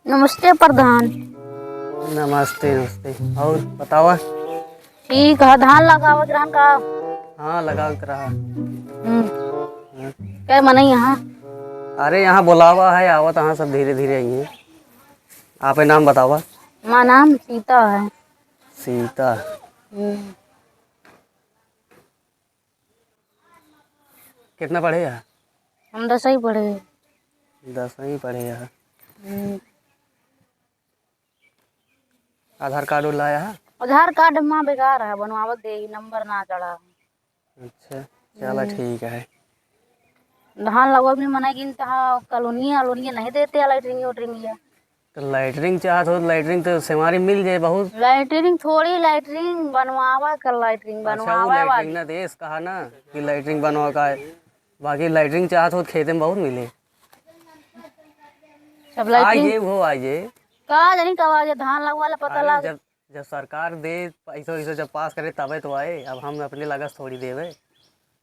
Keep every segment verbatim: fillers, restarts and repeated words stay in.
नमस्ते प्रधान। नमस्ते, नमस्ते। और बतावा? ठीक है, धान लगावत रहन का? हाँ, लगावत रहा। हम्म। हाँ। कै मनई यहाँ? अरे, यहाँ बोलावा है, आवत यहाँ सब धीरे धीरे आई हैं। आपे नाम बतावा। हमार नाम सीता है। सीता। हम्म। कितना पढ़े है? हम दसवीं पढ़े। दसवीं पढ़े है। हम्म। आधार कार्ड लाया है? आधार कार्ड हमार बेकार है, बनवावत दे, नंबर ना चढ़ा। अच्छा, चला हम्म। ठीक है। धान लगवा भी मना किन तहा, कॉलोनिया, अलोनिया नहीं देते हैं, लैट्रिन, वैट्रिन या। तो लैट्रिन चाहत हो, लैट्रिन तो सेवारी मिल जाए बहुत। लैट्रिन थोड़ी, लैट्रिन बनवावा कर, लैट्रिन अच्छा, वो बनवावा लैट्रिन वाली। ना देश कहा ना कि लैट्रिन बनवा का है, बाकी लैट्रिन चाहत हो, खेते में बहुत मिले। सब आई लैट्रिन जे, वो आई जे। का जानी कब आ जाए, धान लगवा ला पता अरे, लाग। जब, जब सरकार दे पैसा वैसा जब पास करे तबे तो आए, अब हम अपने लगस थोड़ी देवे।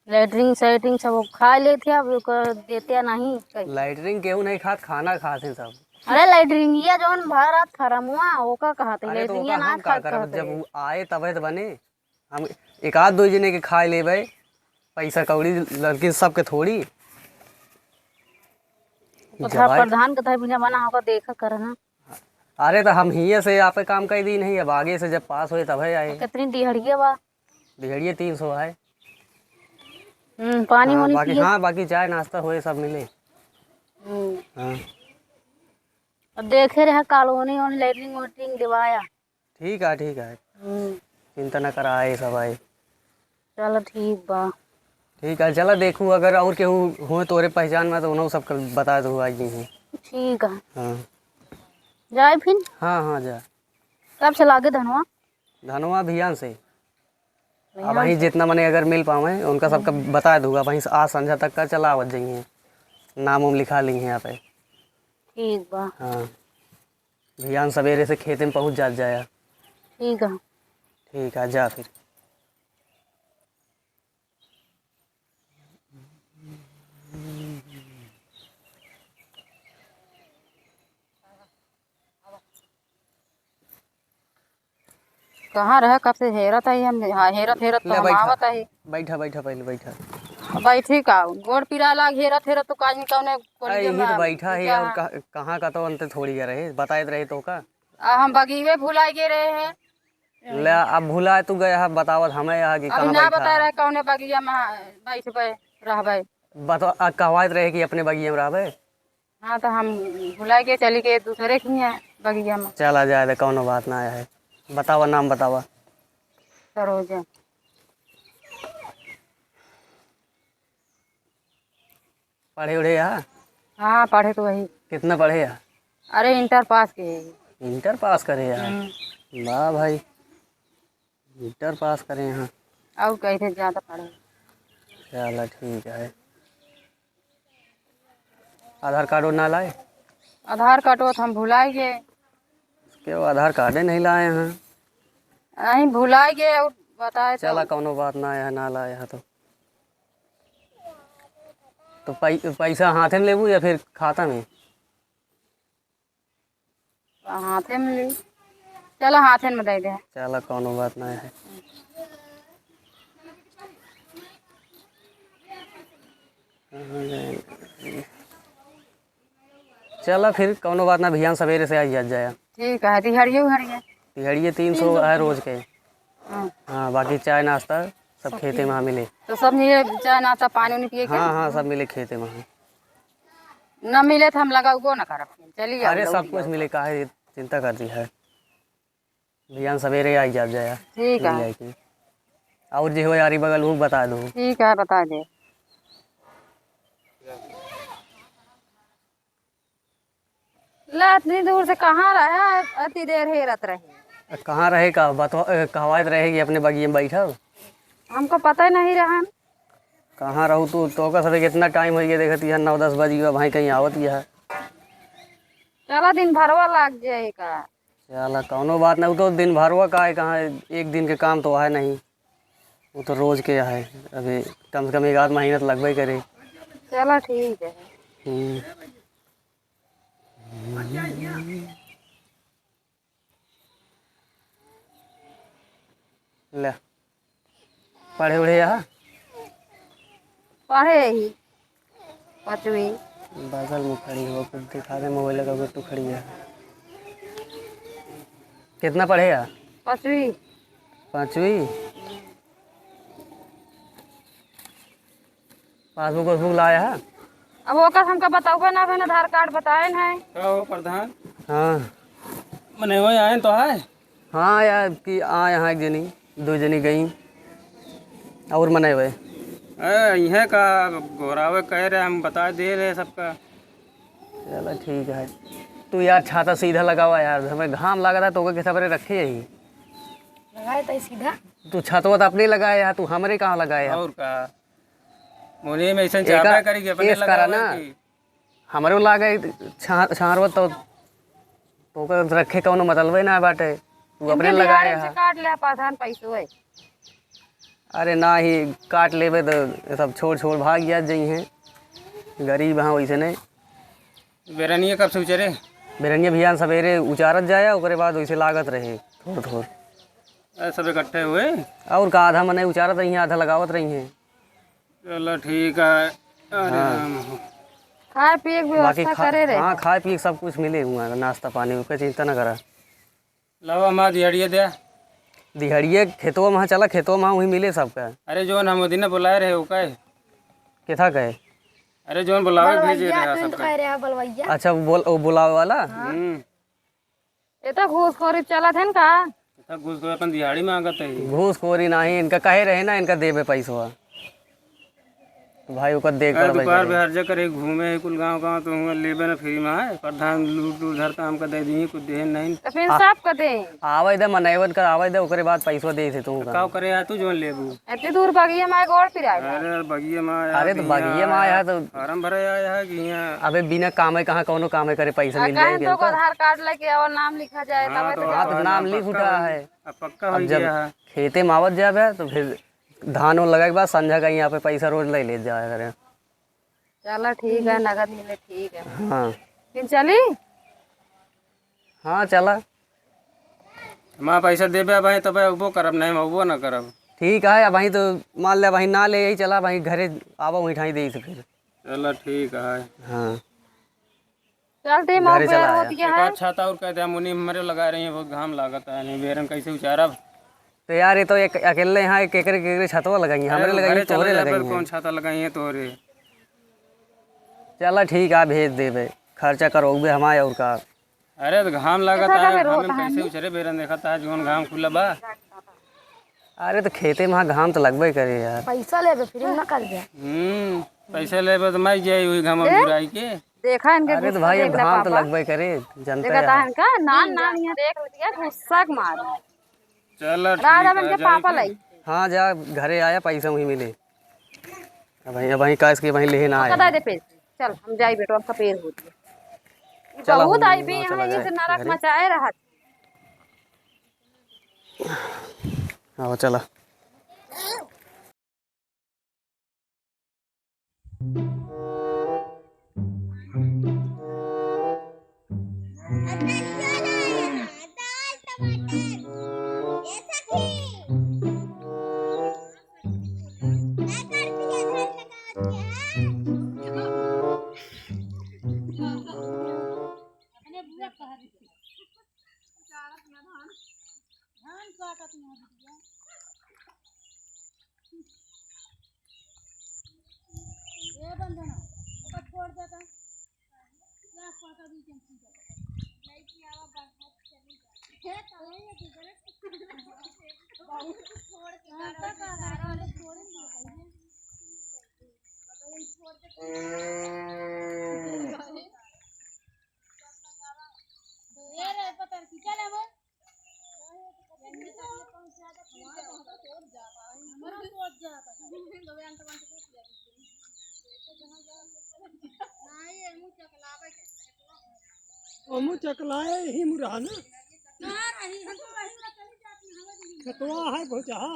लैट्रिन सैट्रिन सब वो खा लेते, अब ओकर देते नहीं कहीं। लैट्रिन केहू नहीं खात, खाना खात हैं सब। अरे लैट्रिन ये जौन भरत फरमुआ, ओका कहत है, अरे तो लैट्रिन ओका ये ना हम का खात, करब, कहत जब है। उ आए तबे तो बने। हम एक आध दो जने के खाए लेबे, पैसा कौड़ी लड़किन सबके थोड़ी। तो था जवाई। प्रधान के था बिना बना होगा, देखा करना। अरे तो हम हिये से आपे काम कर दी नहीं, अब आगे से जब पास होए तब है आए। कितनी दिहड़िया बा? दिहड़िया तीन सौ है। हम्म, पानी हाँ, वानी बाकी पिए। हाँ, बाकी चाय नाश्ता होए सब मिले। हम्म। हाँ। अब देखे रहे कॉलोनी और लैट्रिन वैट्रिन दिवाया। ठीक है, ठीक है। हम्म। चिंता न करा, आए सब आए। चलो ठीक बा। ठीक है, चला देखू अगर और केहू होए तोरे पहचान में तो उन्हों सबके बता दू, आज नहीं है। ठीक है। हाँ। जाए फिर? हाँ, हाँ, जा। कब से लागे धनवा? धनवा अभियान से। अब बिहान वहीं से? जितना मने अगर मिल पावे उनका सबका हम्म। बता दूंगा, वहीं से आज संझा तक का चला आवत जाइए, नाम उम लिखा ली हैं यहाँ पे। ठीक बा। हाँ। बिहान सवेरे से खेते में पहुँच जात जाया। ठीक है। ठीक है, जा फिर। कहाँ रहे, कब से हेरत है हम, हाँ, हेरत हेरत तो ले हम बैठा। आवत है। बैठा, बैठा, पहले बैठा। बैठी का, गोड़ पिरा लाग, हेरत हेरत तो काज नहीं कौने कोलिए अरे, में तो बैठा है, क्या? और कहाँ, कहाँ का तो अंत थोड़ी गया रहे, बताए रहे तो का? आ, हम बगीवे भुला गए रहे हैं। ले, अब भुला तू गया है, बतावत हमें यहाँ कि अभी कहाँ ना बैठा बता है। रहे कौने बगिया में बैठबे, रहबे। बता, आ, कहवाइत रहे कि अपने बगिया में रहबे। हाँ, तो हम भुला के चली गए दूसरे के यहाँ बगिया में। चला जाए दे, कौनो बात ना है। बतावा, नाम बतावा। सरोजा। पढ़े उढ़े हा? हाँ, पढ़े तो वही। कितना पढ़े हा? अरे, इंटर पास के है। इंटर पास करे हा? हम्म। वाह भाई, इंटर पास करे हा। और कैसे ज्यादा पढ़े? चला ठीक है। आधार कार्ड ना लाए? आधार कार्ड वो तो हम भुलाए गए। क्यों आधार कार्डे नहीं लाए हैं? नहीं, भुलाए गए और बताए तो। चला, कौनो बात ना है, ना लाए है तो। तो पै-, पैसा हाथे में लेबू या फिर खाता में? हाथे में ली। चला, हाथे में दे दे। चला, कौनो बात ना है। चला फिर, कौनो बात ना, बिहान सवेरे से आ जात जाया। ठीक है, दिहड़िए उहड़िए। दिहड़िए तीन सौ है रोज के। हाँ। हाँ, बाकी चाय नाश्ता सब सब खेते में मिले। तो सब मिले, चाय नाश्ता पानी उनी पिए के? हाँ, हाँ, सब मिले खेते में। ना मिले तो हम लगाउबो ना करब। चलिए, अरे, सब कुछ मिले, काहे चिंता करती है? बिहान सवेरे आई जाब जाया। ठीक है। मिल जाए के। और जे हो यारी बगल, वो बता दो। ठीक है, बता दे। ला, इतनी दूर से कहाँ रहा है? अति देर हेरत रहे। कहाँ रहे का? बतवा, ए, कहवाइत रहे कि अपने बगिया में बैठल। हमको पता ही नहीं रहन। कहाँ रहू तू? तोका साथे कितना टाइम होइ गया, देखत यह नौ दस बज गया, भाई कहीं आवत यह। चला, दिन भरवा लाग जाए का। चला, कौनो बात नहीं, तो दिन भरवा का है, कहाँ एक दिन के काम तो है नहीं। वो तो रोज के है, अभी कम से कम एक आध महीना तो लगबे करे। चला ठीक है। हम्म। ले, पढ़े उढ़े यहाँ? पढ़े ही पाँचवीं। बगल में खड़ी हो, कुछ दिखा दे मोबाइल का, तू खड़ी है। कितना पढ़े है? पाँचवीं। पाँचवीं? पासबुक वासबुक लाया है? अब ओकर हमका बताउबे ना, बिन आधार कार्ड बताए ना है। का हो प्रधान? हाँ। मने वही आए तो है? हाँ यार, कि आ यहाँ एक जनी, दो जनी गई और मने हुए। ए, इहे का गोहरावे कहे रहे, हम बता दे रहे सबका। चला ठीक है, तू यार छाता सीधा लगावा यार, हमें घाम लागत है तो ओके किस तरह रखे यही। लगाए तो सीधा। तू छतवा तो अपने लगाए है, तू हमरे कहाँ लगाए है? और का? मोने में ऐसा एका चापा करी के अपने केस करा लगावे ना। की। हमरे लागे छा-, छारवा तो, तो ओकर रखे कौनो मतलबे ना बाटे, तू अपने इनके लगाए दिहाड़ी से है। काट ले पाथान पैसो है। अरे ना ही काट लेबे तो ये सब छोड़ छोड़ भाग जात जइहें, गरीब हैं वैसे नहीं। बेरनिया कब से उचरे? बेरनिया भियान सवेरे उचारत जाया, ओकरे बाद वैसे लागत रहे थोड़ थोड़। अरे सब इकट्ठे हुए? और का, आधा मने उचारत रही हैं, आधा लगावत रही हैं। चलो ठीक है। अरे हाँ। राम हो। खाए पिए के बाकी व्यवस्था खा-, करे रहे। हाँ, खाए पिए के सब कुछ मिले हुआ है, नाश्ता पानी, ओके चिंता ना करा। लावा हमार दिहड़िया दे। दिहड़िया खेतवा में चला, खेतवा में वहीं मिले सबका। अरे जौन हम दिन बुलाए रहे, ओका है। केथा का है? अरे जौन बुलावे भेजे बलवैया, रहे तू सबका। कह रहे हो बलवैया। अच्छा, वो बोल-, वो बुलावे वाला? हाँ। हम्म। ये तो घूसखोरी चलत है ना का? ये तो घूसखोरी अपन दिहाड़ी मांगत है। घूसखोरी नहीं, इनका कहे रहे ना, इनका देबे पैसवा। तो भाई ओकर देख अरे कर भाई दुकान करे। पे हर जगह करे घूमे है कुल गांव गांव, तो हुआ लेबे ना फ्री में है। प्रधान लूट लूट धरता हमका दे दिए, कुछ देहे नहीं। तो फिर आ-, साफ कर दे। आवे दे मनैवन कर, आवे दे, ओकरे बाद पैसवा दे थे तू तो का। का करे है तू जौन लेबू? इतनी दूर बगिया में गोड़ पिराए बा। अरे बगिया में आया अरे तो कि बगिया में यहाँ आया तो फार्म भरे आया है कि यहाँ अबे बिना कामे कहाँ कौनो कामे करे पैसा आ, मिल कहे जाएगी तो हमका? आधार कार्ड लेके आओ, नाम लिखा जाए, हाँ, तब तो तो हाँ, तो आधार नाम नाम लिख पक्का उठा हो, है। अब पक्का अब हो जब गया है। खेते में आवत जाबे तो फिर धान उन लगाए के बाद संझा का यहाँ पे पैसा रोज ले ले जाया करें। चला ठीक है, नगद मिले ठीक है। हाँ। फिर चली? हाँ, चला। हमारा पैसा देबे भाई, तब अबो करब, नहीं अबो ना करब। ठीक है, अब भाई तो मान ले, भाई ना ले, यही चला, भाई घरे आवा, वहीं ठाई दे से फिर। चला ठीक है। हाँ। चलते ही घरे मौके चला होत आया। गया एक है। आध छाता और कह दे, मुनी हमरे लगा रही है, बहुत घाम लागत है, नहीं बेरन कैसे उचारब? तो यार, ये तो एक अकेले यहाँ एक केकरे, केकरे छतवा लगाई है, हमरे अरे लगाई है, घरे चला तोहरे जा, लगाई फिर है। कौन छाता लगाई है तोहरे? चला ठीक है, भेज देबे, खर्चा करवाउबे हमारे और का। अरे तो घाम लागत है, घाम में कैसे उचरे बेरन देखत है, जौन घाम खुला बा। अरे तो खेते में हाँ घाम तो लगबे करे यार। पैसा लेबे, फिर ना कर दे। हम्म, पैसा लेबे तो मैं जाई वही घाम ए? बुराई के। देखा इनके अरे तो गुस्सा भाई, देख अब ले घाम तो पापा। लगबे करे, जनता देखा है। इनका नान नान यहाँ देख लिया, गुस्सा के मारे। चल राधा ठीक बन है, के जाई पापा फिर। लाई। हाँ, जा घरे आया, पैसा वहीं मिले। अब वहीं, अब वहीं काश के वहीं लेहे ना आया। पकड़ा दे पैसे। चल, हम जाई बेटवा, हमका पेर होत है। चला, बहुत हम आई भी वहाँ चला यहाँ, जाए इसे नरक घरे। मचाए रहा। आओ, चला। धान काटत ना बिटिया। ए बंधना, ओका छोड़ देता। क्या पता भी जम की जाता। लड़की आवा बाहर चली जा। हे तो ये तो गलत। बहुत छोड़ के कांटा का रहा है, छोड़ नहीं पाएंगे। छोड़ दे। ए रे, पता नहीं क्या नाम है? ओमू चकलाए ही मुरहा ना। खेतवा है भोजहा।